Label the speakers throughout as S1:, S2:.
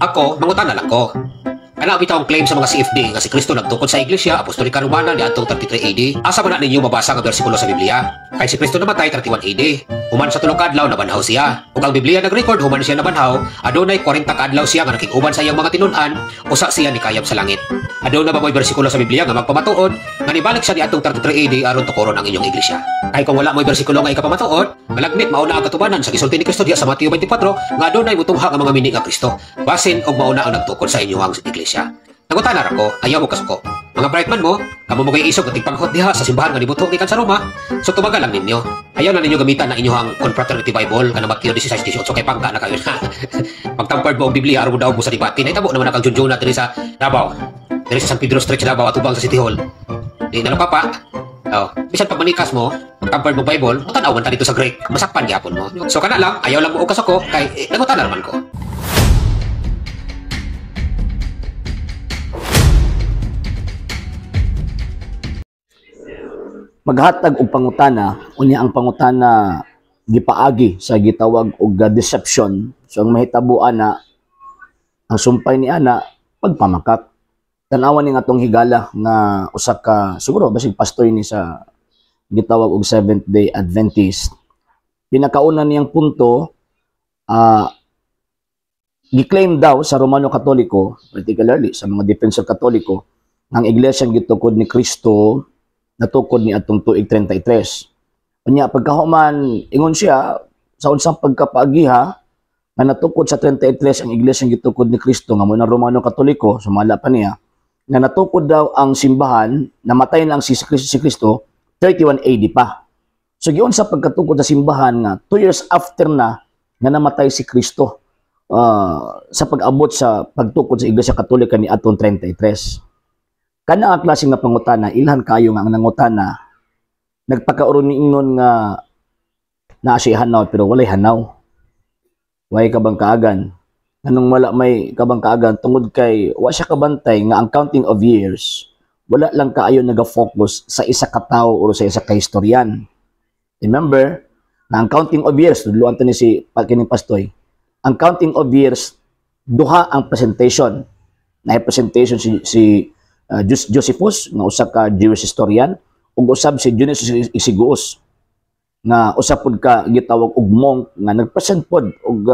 S1: Ako, mangutana lang ko. Kana bitaw ang claim sa mga CFD nga si Kristo nagtukod sa Iglesia Apostolika Romana niadtong 33 AD. Asa man na ninyo mabasa nga bersikulo sa Biblia? Kay si Kristo namatay 31 AD. Human sa 3 ka adlaw, nabanhaw siya. Ug ang Biblia nag-record, human siya nabanhaw, adunay 40 ka adlaw siya nga nakig-uban sa iyang mga tinun-an, usa siya nikayab sa langit. Aduna ba mo'y bersikulo sa Biblia nga magpamatuod nga nibalik siya niadtong 33 AD aron tukoron ang inyong iglesia? Kay kung wala mo'y bersikulo nga ikapamatuod, malagmit mao na ang katubanan sa gisulti ni Kristo diha sa Mateo 24 nga adunay mutungha nga mga mini nga Kristo. Basin og mao na ang nagtukod sa inyong iglesia. Nangutana ra ko, ayaw mo kasuko. Mga bright man mo, kamo mo kay isog nga tigpanghot diha sa simbahan nga nibutho gikan sa Roma. So tubaga lang ninyo. Ayaw na ninyo gamitan na inyong Confraternity Bible kanang Mateo 16:18 kay pangka na kayo na. Pagtampered mo og Biblia aron mo daog mo sa debate. Nahitabo naman na kang Junjuna diri sa Davao. Diri sa San Pedro Street sa Davao, atubang sa City Hall. Di na pa pa. Oh, bisan pag manikas mo, pag tampered mo Bible, tan-aw man ta dito sa Greek, masakpan gyapon mo. So kana lang, ayaw lang mo og kasuko kay nangutana naman ko.
S2: Maghatag og pangutana, unya ang pangutana gipaagi sa gitawag og deception. So ang mahitabo ana, ang sumpay ni ana pagpamakak. Tan-awan ni nga atong higala nga usa ka siguro basig pastoy ni sa gitawag og Seventh Day Adventist. Pinakauna niyang punto, gi-claim daw sa Romano Katoliko, particularly sa mga defensor Katoliko, ang iglesia gitukod ni Kristo natukod ni atong tuig 33. Unya pagkahuman, ingon siya sa unsang pagkapaagiha nga natukod sa 33 ang iglesia gitukod ni Kristo nga mo ng Romano Katoliko, sumala pa niya nga natukod daw ang simbahan, namatay na ang si Kristo 31 AD pa. So giun sa pagkatukod sa simbahan nga 2 years after na nga namatay si Kristo sa pag-abot sa pagtukod sa Iglesia Katolika ni atong 33. Kana ang klase nga pangutana, ilhan kayo nga ang nangutana nagpakauron ni ingnon nga naa siya hanaw pero walay hanaw. Way kabang kaagan. Anong wala may kabang kaagan? Tungod kay wa siya kabantay nga ang counting of years wala lang kaayo naga-focus sa isa ka tawo o sa isa ka historian. Remember na ang counting of years, tudloan to ni si kining pastoy. Ang counting of years, duha ang presentation. Na presentation si Josephus nga usa ka Jewish historian ug usab si Dionysius Exiguus nga usa pud ka gitawag og monk nga nagpresent pod og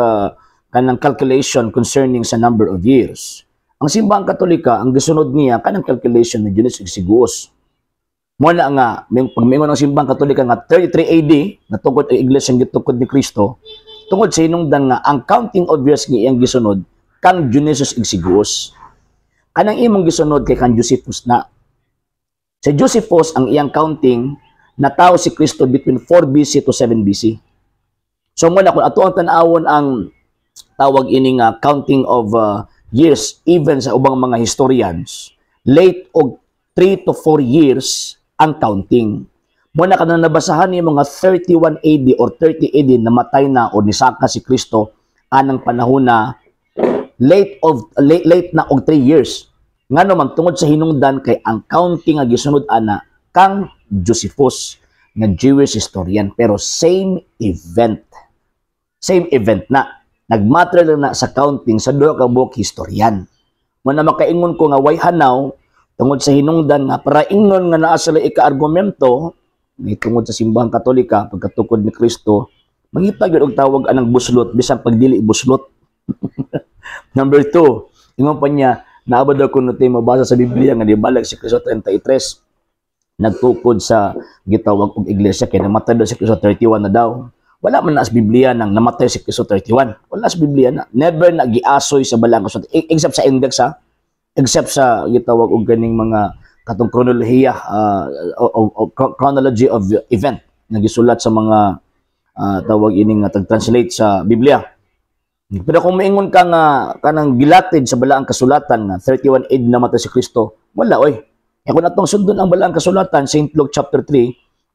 S2: kanang calculation concerning sa number of years. Ang Simbahang Katolika, ang gisunod niya kanang calculation ni Dionysius Exiguus. Mo na nga pag mingon ang Simbahang Katolika nga 33 AD natukod ang iglesia gitukod ni Kristo tungod sa hinungdan nga ang counting of years nga iyang gisunod kang Dionysius Exiguus. Kanang imong gisunod kay kang Josephus na. Sa Josephus, ang iyang counting, natao si Kristo between 4 BC to 7 BC. So muna kung ato ang tan-awon ang tawag ini nga counting of years even sa ubang mga historians, late og 3 to 4 years ang counting. Muna kanang nabasahan ni mga 31 AD or 30 AD namatay na o nisaka si Kristo anang panahon na late na og 3 years. Ngano man? Tungod sa hinungdan kay ang counting nga gisunod ana kang Josephus nga Jewish historian, pero same event. Same event na. Nagmatter lang na sa counting sa duha ka buok historian. Mo na makaingon ko nga way hanaw tungod sa hinungdan nga para ingnon nga naa sila ika-argumento ni tungod sa Simbahang Katolika pagkatukod ni Kristo, mangita gyud og tawag anang buslot bisan pagdili buslot. Number 2, ingon pa niya, naa ba daw kuno tay mabasa sa Biblia nga nibalik si Kristo 33 nagtukod sa gitawag og iglesia kay namatay daw si Kristo 31 na daw? Wala man na sa Biblia nang namatay si Kristo 31. Wala sa Biblia na. Never na giasoy sa balang kasulatan. Except sa index ha. Except sa gitawag og ganing mga katong kronolohiya o chronology of event nga gisulat sa mga tawag ini nga tag-translate sa Biblia. Pero kung moingon ka nga kanang gilatid sa balaang kasulatan nga 31 AD namatay si Kristo, wala oy. E kung atong sundon ang balaang kasulatan, St. Luke chapter 3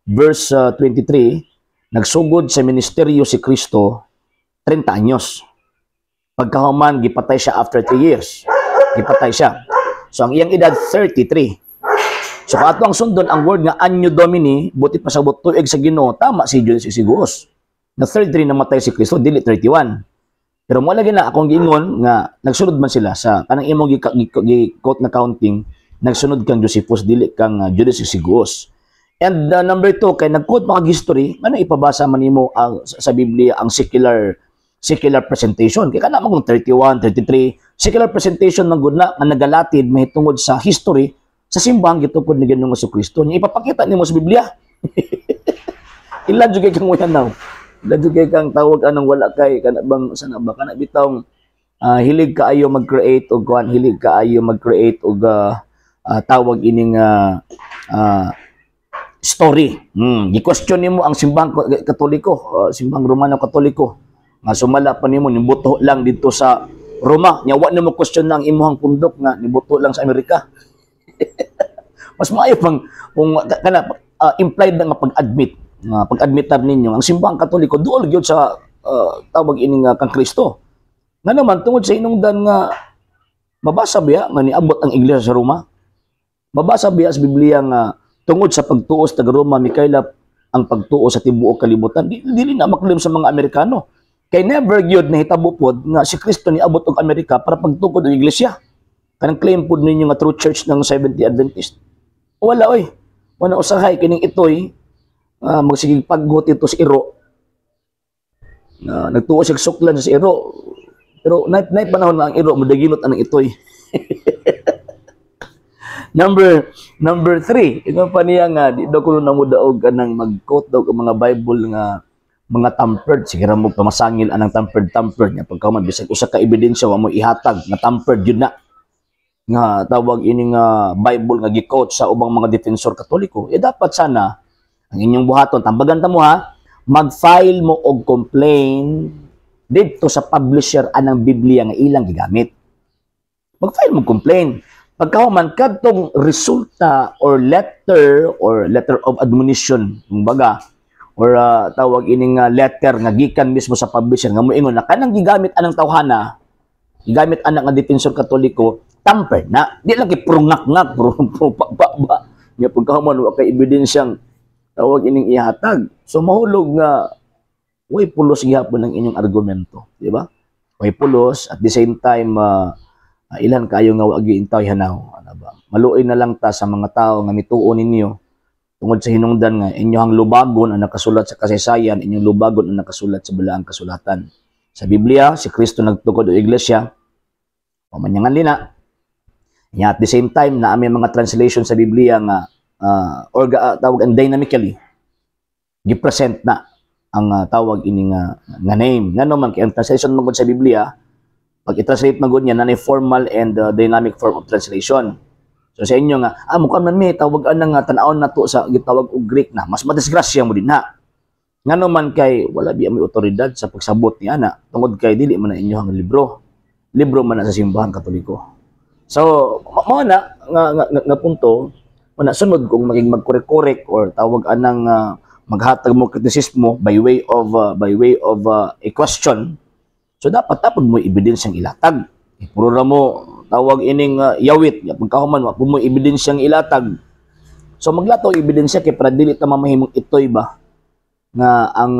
S2: verse 23, nagsugod sa ministeryo si Kristo 30 anyos. Pagkahuman, gipatay siya after 3 years. Gipatay siya. So ang iyang edad 33. So kung ato ang sundon ang word nga Anno Domini, buti pasabot tuig sa Ginoo, tama si Dionysius Exiguus. Na 33 namatay si Kristo, dili 31. Pero mo lagi na akong giingon nga nagsunod man sila sa kanang imong gi-quote na counting, nagsunod kang Josephus, dili kang Judas Exiguus. And number two, kay nag-quote mga history, ano ipabasa man nimo ang sa Biblia ang secular presentation? Kay kana man kung 31, 33, secular presentation man gud na nga nagalatid mahitungod sa history sa simbahang gitukod ni Ginoong Kristo. Nya ipapakita nimo sa Biblia. Ilan jud kay kang now. Ilan jud kay kang tawag anong wala kay kana bang sana ba kana bitawng hilig kaayo mag-create og kuan, hilig kaayo mag-create og tawag ining story. Gi-question nimo ang Simbahang Katoliko, Simbahang Romano Katoliko. Nga sumala pa nimo nibuto lang dito sa Roma. Nya wa nimo question na ang imuhang pundok nga nibuto lang sa Amerika. Mas maayo pang kung kana implied na nga pag-admit nga pag-admitar ninyo ang Simbahang Katoliko duol gyud sa tawag ini nga kang Kristo. Nga naman tungod sa inungdan nga mabasa biya nga niabot ang iglesia sa Roma? Mabasa biya sa Biblia nga tungod sa pagtuo sa taga Roma mikaylap ang pagtuo sa tibuok kalibutan? Dili na maklaim sa mga Amerikano. Kay never gyud nahitabo pod nga si Kristo niabot og Amerika para pagtukod og iglesia. Kanang claim pod ninyo nga true church ng Seventh-day Adventist. Wala oy. Wala usahay kining itoy magsigig paghot ito sa iro. Nagtuo siya suklan sa iro. Pero night panahon na ang iro mudaginot anang itoy. Number 3, ito pa niya nga di daw kuno na mo daog kanang mag-quote daw og mga Bible nga mga tampered. Sige ra mo pamasangil anang tampered tampered nga pagkahuman bisag usa ka ebidensya wa mo ihatag nga tampered yun na nga tawag ini nga Bible nga gi-quote sa ubang mga defensor Katoliko. Eh dapat sana ang inyong buhaton, tambagan ta mo ha, mag-file mo og complaint didto sa publisher anang Biblia nga ilang gigamit. Mag-file mo complaint. Pagkahuman kadtong resulta or letter of admonition, kumbaga, or tawag ining letter nga gikan mismo sa publisher nga moingon na kanang gigamit anang tawhana, gigamit anak nga defensor Katoliko, tampered na. Di lang kay prungak-ngak, puro pa, pa, ba. Nga pagkahuman wa kay ebidensyang tawag ining ihatag. So mahulog nga way pulos gihapon ang inyong argumento, di ba? Way pulos. At the same time, ilan kayo nga wa gyud intaw hanaw, ano ba? Maluoy na lang ta sa mga tao nga mituo ninyo tungod sa hinungdan nga inyong lubagon ang nakasulat sa kasaysayan, inyong lubagon ang nakasulat sa Balaang Kasulatan. Sa Biblia, si Kristo nagtukod og iglesia, pamanyangan lina. Ya, at the same time, na may mga translation sa Biblia nga or tawag ang dynamically gi-present na ang tawag ini nga name. Ngano man kay ang translation man gud sa Biblia, pag i-translate man gud niya na formal and dynamic form of translation. So sa inyo nga, mukha man mi tawag anang nga tan-awon na to sa gitawag og Greek na, mas madisgrasya mo din na. Ngano man kay wala biya may otoridad sa pagsabot ni ana tungod kay dili man na inyo ang libro. Libro man na sa Simbahan Katoliko. So, mao na nga punto, wala sunod kung maging magkorek-korek or tawag anang maghatag mo kritisismo by way of a question. So dapat tapod mo ebidensyang ilatag. Eh, puro ra mo tawag ining yawit, pagkahuman wa mo ebidensyang ilatag. So maglato og ebidensya kay para dili ta mamahimong itoy ba nga ang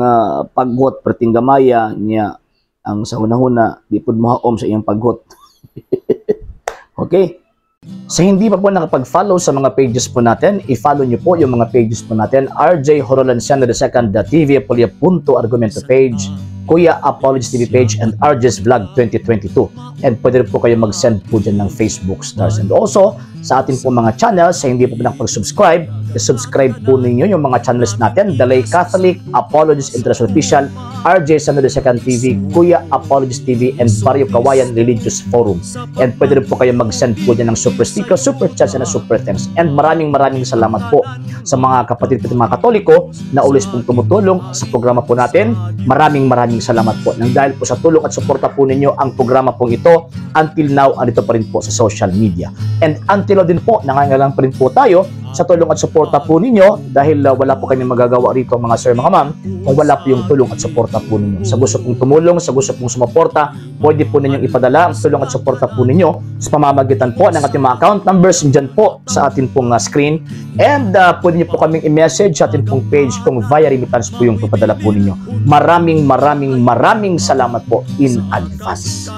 S2: paghot perting gamaya niya, ang sa hunahuna di pud mohaom sa iyang paghot. Okay? Sa hindi pa po nakapag-follow sa mga pages po natin, i-follow niyo po yung mga pages po natin. RJ Horolanciano II, TV Apolia Punto Argumento page, Kuya Apologies TV page, and RJ's Vlog 2022. And pwede rin po kayo mag-send po dyan ng Facebook stars. And also, sa ating po mga channels, sa hindi po nakapag-subscribe, i-subscribe po ninyo yung mga channels natin: The Lay Catholic, Apologies International Official, RJ Sano II TV, Kuya Apologies TV, and Barrio Kawayan Religious Forum. And pwede rin po kayo mag-send po dyan ng super sticker, super chats, and super thanks. And maraming maraming salamat po sa mga kapatid po mga Katoliko na always pong tumutulong sa programa po natin. Maraming maraming salamat po. Nang dahil po sa tulong at suporta po ninyo, ang programa pong ito until now andito pa rin po sa social media. And until now din po, nangangailangan pa rin po tayo Sa tulong at suporta po ninyo dahil wala po kami magagawa rito, mga sir, mga ma'am, kung wala po yung tulong at suporta po ninyo. Sa gusto pong tumulong, sa gusto pong sumuporta, pwede po ninyong ipadala ang tulong at suporta po ninyo sa pamamagitan po ng ating mga account numbers dyan po sa atin pong screen. And pwede niyo po kaming i-message sa atin pong page kung via remittance po yung papadala po ninyo. Maraming maraming maraming salamat po in advance.